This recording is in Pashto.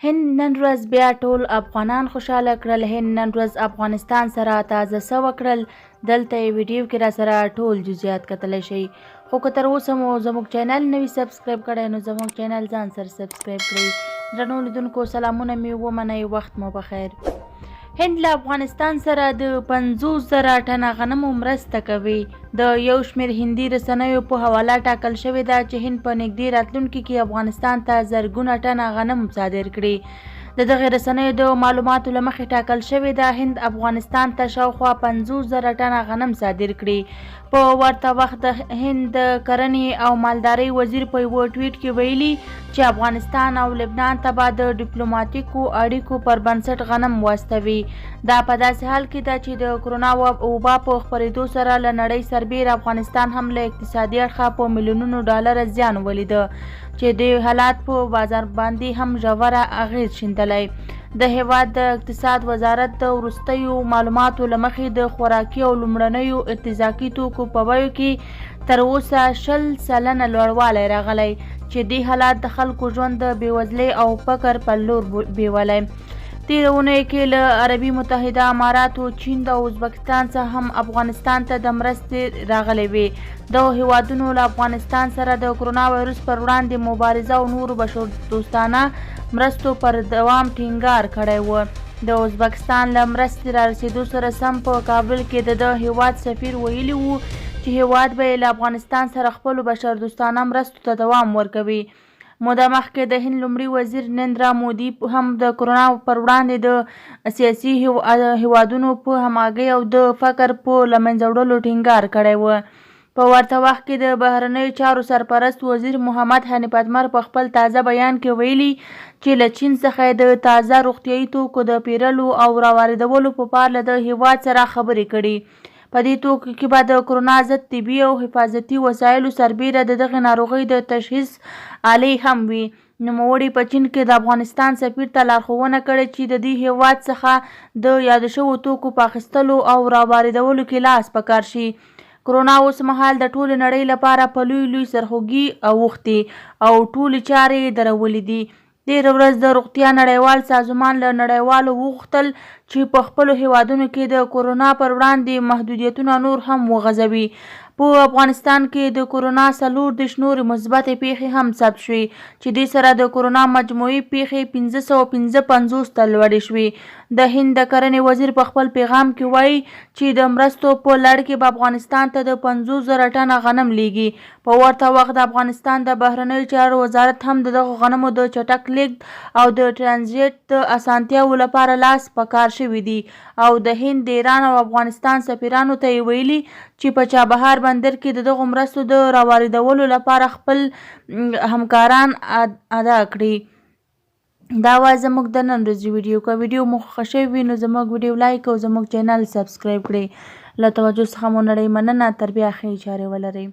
هند نن ورځ بیا ټول افغانان خوشحاله کړل. هند نن ورځ افغانستان سره تازه څه وکړل، دلته یې ویډیو کې را سره ټول جزئیات کتلی شئ. خو که تر اوسه مو زموږ چینل نه وي سبسکرایب کړی، نو زموږ چینل ځان سره سبسکرایب کړئ. درنو لیدونکو، سلامونه مې ومنئ، وخت مو پخیر. هند له افغانستان سره د 50,000 ټنه غنمو مرسته کوي. د یو شمېر هندي رسنیو په حواله، ټاکل شوې ده چې هند په نږدې راتلونکي کې افغانستان ته زرګونه ټنه غنم صادر کړي. د دغې رسنیو د معلوماتو له مخې، ټاکل شوې ده هند افغانستان ته شاوخوا 50,000 ټنه غنم صادر کړي. په ورته وخت د هند د کرنې او مالدارۍ وزیر په یوه ټویټ کې ویلي چې افغانستان او لبنان ته به د ډیپلوماټیکو اړیکو پر بنسټ غنم واستوي. دا په داسې حال کې ده چې د کرونا وبا په خپرېدو سره له نړۍ سربېره افغانستان هم له اقتصادي اړخه په میلیونونو ډالره زیان ولیده، چې دې حالات په بازار باندې هم ژوره اغېز شیندلی. د هېواد د اقتصاد وزارت د وروستیو معلوماتو له مخې، د خوراکي او لومړنیو ارتزاقي توکو په بیو کې تر اوسه 20% لوړوالی راغلی، چې دې حالات د خلکو ژوند د بېوزلۍ او فقر پر لور بیولی. تېره اونۍ کې له عربي متحده اماراتو، چین او ازبکستان څخه هم افغانستان ته د مرستې راغلې وې. دغو هېوادونو له افغانستان سره د کرونا ویروس پر وړاندې مبارزه او نورو بشردوستانه مرستو پر دوام ټینګار کړی و. د ازبکستان له مرستې رارسېدو سره سم په کابل کې د دغه هېواد سفیر ویلي وو چې هېواد به یې له افغانستان سره خپلو بشردوستانه مرستو ته دوام ورکوي. موده مخکې د هند لومړي وزیر نریندرا مودي هم د کرونا پر وړاندې د سیاسي هېوادونو په همغږۍ او د فقر په له منځه وړلو ټینګار کړی و. په ورته وخت کې د بهرنیو چارو سرپرست وزیر محمد حنیف اتمر په خپل تازه بیان کې ویلي چې له چین څخه یې د تازه روغتیايي توکو د پېرلو او راواردولو په پار له دغه هېواد سره خبرې کړي. په دې توکو کې به د کرونا ضد طبي او حفاظتي وسایلو سربېره د دغې ناروغۍ د تشخیص آلې هم وي. نوموړي په چین کې د افغانستان سفیر ته لارښوونه کړې چې د دې هېواد څخه د یادو شوو توکو په اخیستلو او راواردولو کې لاس په کار شي. کرونا اوس مهال د ټولې نړۍ لپاره په لوی لوی سرخوږي اوښتې او ټولې چارې یې درولې دي. تېره ورځ د روغتیا نړیوال سازمان له نړیوالو وغوښتل چې په خپلو هېوادونو کې د کورونا پر وړاندې محدودیتونه نور هم وغځوي. په افغانستان کې د کورونا 34 نورې مثبتې پېښې هم ثبت شوې، چې دې سره د کورونا مجموعي پېښې 555 ته لوړې شوې. د هند د کرنې وزیر په خپل پیغام کې وايي چې د مرستو په لړ کې به افغانستان ته د 50,000 ټنه غنم لېږي. په ورته وخت د افغانستان د بهرنیو چارو وزارت هم د دغو غنمو د چټک لېږد او د ټرانزیټ د اسانتیاوو لپاره لاس په کار شوي دي او د هند، ایران او افغانستان سفیرانو ته یې ویلي چې په چابهار بندر کې د دغو مرستو د راواردولو لپاره خپل همکاران ادا کړي. دا وه زموږ د نن ورځې ویډیو. که ویډیو مو خوښه شوې وي، نو زموږ ویډیو لایک او زموږ چینل سبسکرایب کړئ. له توجه څخه مو نړۍ مننه. تر بیا ښې چارې ولرئ.